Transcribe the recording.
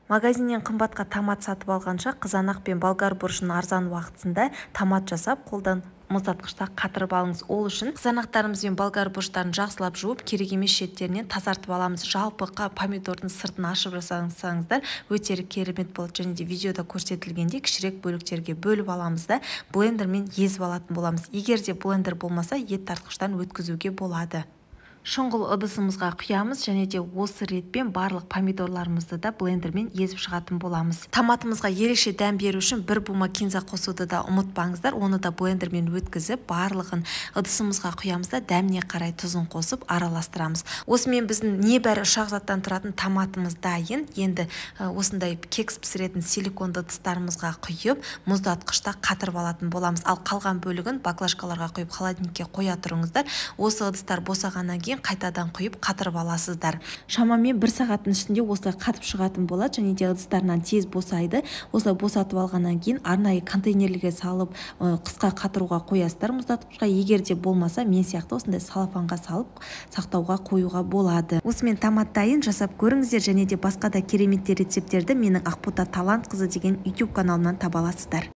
Магазиннен қымбатқа томат сатып алғанша, қызанақ пен болгар бұрышын арзан уақытысында томат жасап, қолдан мұздатқышта қатырып алыңыз. Ол үшін қызанақтарымыз бен болгар бұрыштарын жақсылап жуып, керек емес шеттерінен тазартып аламыз. Жалпы помидордың сыртын ашып жасасаңыздар, өте керемет болады. Және де видеода көрсетілгендей кішірек бөліктерге бөліп аламыз да, блендермен езіп алатын боламыз. Егер де блендер болмаса, ет тартқыштан өткізуге болады. Шұңғыл ыдысымызға құямыз және де осы ретпен барлық помидорларымызды да блендермен езіп шығатын боламыз. Томатымызға ерекше дәм беру үшін бір бума кинза қосуды да ұмытпаңыздар. Оны да блендермен өткізіп, барлығын ыдысымызға құямыз да, дәміне қарай тұзын қосып араластырамыз. Осымен біздің небәрі үш-ақ заттан тұратын томатымыз дайын. Енді осындай кекс пісіретін силиконды ыдыстарымызға құйып, мұздатқышта қатырып алатын боламыз. Ал қалған бөлігін баклажкаларға құйып, холодильникке қоя тұрыңыздар. Осы ыдыстар босағаннан кейін қайтадан құйып қатырып аласыздар. Шамамен бір сағаттың ішінде осылай қатып шығатын болады және де ыдыстарынан тез босайды. Осылай босатып алғаннан кейін арнайы контейнерлерге салып, қысқа қатыруға қоясыздар мұздатқышқа. Егер де болмаса, мен сияқты осындай салафанға салып сақтауға қоюға болады. Осымен томат дайын, жасап көріңіздер және де басқа да кереметтер рецепттерді менің Ақбота Талантқызы деген YouTube каналымнан таба аласыздар.